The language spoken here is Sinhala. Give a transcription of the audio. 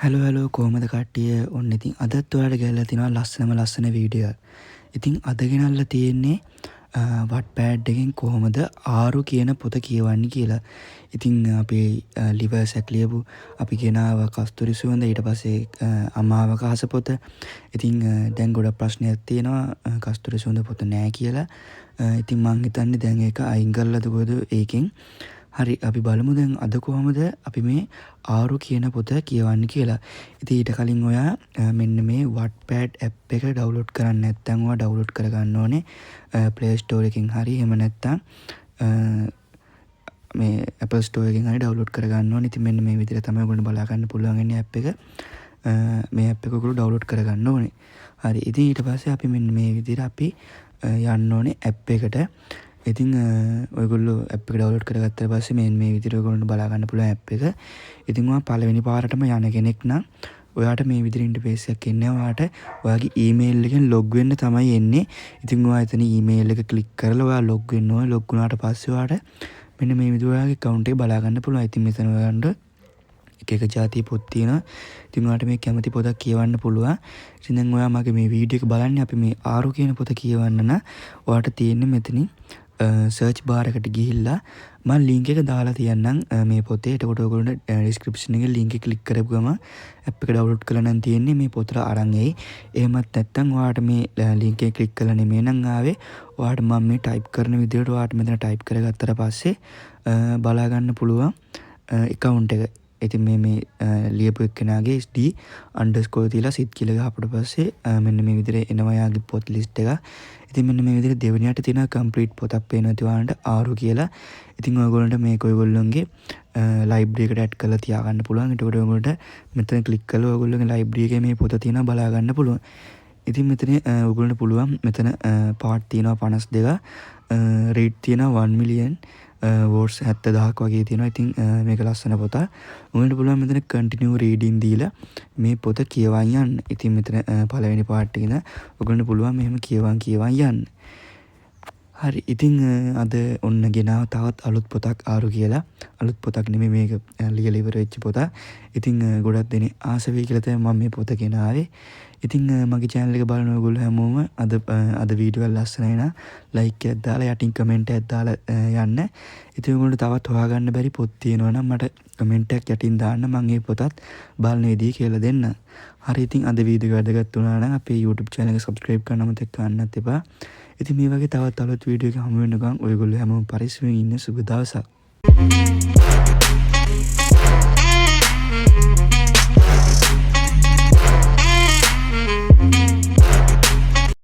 හැලෝ හැලෝ, කොහමද කට්ටිය? ඔන්න ඉතින් අදත් ඔයාලට ගෙනල්ලා තිනවා ලස්සනම ලස්සන වීඩියෝ එකක්. ඉතින් අද ගෙනල්ලා තියෙන්නේ වට්පෑඩ් එකෙන් කොහොමද ආරු කියන පොත කියවන්නේ කියලා. ඉතින් අපි ලිවර්සැක් ලියපු අපි ගෙනාව කස්තුරි සුවඳ, ඊට පස්සේ අමාවක හස පොත. ඉතින් දැන් ගොඩක් ප්‍රශ්නයක් තියෙනවා කස්තුරි සුවඳ පොත නෑ කියලා. ඉතින් මං හිතන්නේ දැන් ඒක අයින් කරලාද කොහෙද ඒකෙන්. හරි, අපි බලමු දැන් අද කොහොමද අපි මේ ආරු කියන පොත කියවන්නේ කියලා. ඉතින් ඊට කලින් ඔයා මෙන්න මේ වට්පෑඩ් ඇප් එක ඩවුන්ලෝඩ් කරන්න නැත්නම් ඔයා ඩවුන්ලෝඩ් කරගන්න ඕනේ Play Store එකෙන් හරි, එහෙම නැත්නම් මේ Apple Store එකෙන් හරි ඩවුන්ලෝඩ් කරගන්න ඕනේ. ඉතින් මෙන්න මේ විදිහට තමයි ඔයගොල්ලෝ බලා ගන්න පුළුවන් වෙන්නේ ඇප් එක. මේ ඇප් එක ඔයගොල්ලෝ ඩවුන්ලෝඩ් කරගන්න ඕනේ. හරි, ඉතින් ඊට පස්සේ අපි මෙන්න මේ විදිහට අපි යන්න ඕනේ ඇප් එකට. ඉතින් ඔයගොල්ලෝ ඇප් එක ඩවුන්ලෝඩ් කරගත්තට පස්සේ මෙන්න මේ විදිහට ඔයගොල්ලන්ට බලා ගන්න පුළුවන් ඇප් එක. ඉතින් ඔයා පළවෙනි පාරටම යන කෙනෙක් නම් ඔයාට මේ විදිහට ඉන්ටර්ෆේස් එකක් එන්නේ. ඔයාට ඔයාගේ ඊමේල් එකෙන් ලොග් වෙන්න තමයි එන්නේ. ඉතින් ඔයා එතන ඊමේල් එක ක්ලික් කරලා ඔයා ලොග් වෙන්න ඕනේ. ලොග් වුණාට පස්සේ ඔයාට මෙන්න මේ විදිහට ඔයාගේ ඇකවුන්ට් එක බලා ගන්න පුළුවන්. ඉතින් මෙතන ඔයාලන්ට එක එක ජාතිය පොත් තියෙනවා. ඉතින් ඔයාලට මේ කැමති පොතක් කියවන්න පුළුවන්. ඉතින් දැන් ඔයා මගේ මේ වීඩියෝ එක බලන්නේ අපි මේ ආරු කියන පොත කියවන්න නම් ඔයාට තියෙන්නේ මෙතනින් සර්ච් බාර් එකට ගිහිල්ලා මම ලින්ක් එක දාලා තියන්නම් මේ පොතේ. එතකොට ඔයගොල්ලන්ට ඩිස්ක්‍රිප්ෂන් එකේ ලින්ක් එක ක්ලික් කරපු ගමන් ඇප් එක ඩවුන්ලෝඩ් කරලා නම් තියෙන්නේ මේ පොතට අරන් එයි. එහෙමත් නැත්නම් ඔයාට මේ ලින්ක් එක ක්ලික් කරලා නෙමෙයි නම් ආවේ, ඔයාට මම මේ ටයිප් කරන විදිහට ඔයාට මෙතන ටයිප් කරගත්තට පස්සේ බලා ගන්න පුළුවන් ඇකවුන්ට් එක. ඉතින් මේ මේ ලියපු එක්කෙනාගේ SD_ තියලා සිත් කියලා ගහපුවට පස්සේ මෙන්න මේ විදිහට එනවා යාගේ පොත් ලිස්ට් එක. ඉතින් මෙන්න මේ විදිහට දෙවෙනියට තියෙන කම්ප්ලීට් පොතක් පේනවා ඇති ඔයාලන්ට ආරු කියලා. ඉතින් ඔයගොල්ලන්ට මේක ඔයගොල්ලන්ගේ ලයිබ්‍රරි එකට ඇඩ් කරලා තියාගන්න පුළුවන්. එතකොට ඔයගොල්ලන්ට මෙතන ක්ලික් කරලා ඔයගොල්ලන්ගේ ලයිබ්‍රරි එකේ මේ පොත තියෙනවා බලා ගන්න පුළුවන්. ඉතින් මෙතන ඔයගොල්ලන්ට පුළුවන් මෙතන පාර්ට් තියෙනවා 52, රීඩ් තියෙනවා 1 මිලියන් වෝඩ්ස් 70,000ක් වගේ තියෙනවා. ඉතින් මේක ලස්සන පොතක්. ඔයාලට පුළුවන් මෙතන කන්ටිනියු රීඩින් දීලා මේ පොත කියවන් යන්න. ඉතින් මෙතන පළවෙනි පාර්ට් එකේ ඉඳන් ඔයගොල්ලන්ට පුළුවන් මෙහෙම කියවන් කියවන් යන්න. හරි, ඉතින් අද ඔන්න ගෙනාව තවත් අලුත් පොතක් ආරු කියලා. අලුත් පොතක් නෙමෙයි, මේක ලියලා ඉවර වෙච්ච පොතක්. ඉතින් ගොඩක් දෙනෙක් ආස වෙයි කියලා තමයි මම මේ පොත ගෙනාවේ. ඉතින් මගේ චැනල් එක බලන ඔයගොල්ලෝ හැමෝම අද අද වීඩියෝ එක ලස්සනයි නම් ලයික් එකක් දාලා යටින් කමෙන්ට් එකක් දාලා යන්න. ඉතින් ඔයගොල්ලන්ට තවත් හොයාගන්න බැරි පොත් තියෙනවා නම් මට කමෙන්ට් එකක් යටින් දාන්න, මං ඒ පොතත් බලන විදිය කියලා දෙන්නම්. හරි, ඉතින් අද වීඩියෝ එක වැදගත් වුණා නම් අපේ YouTube channel එක subscribe කරන්න අමතක කරන්නත් එපා. ඉතින් මේ වගේ තවත් අලුත් වීඩියෝ එකක් හමු වෙනකන් ඔයගොල්ලෝ හැමෝම පරිස්සමෙන් ඉන්න. සුබ දවසක්.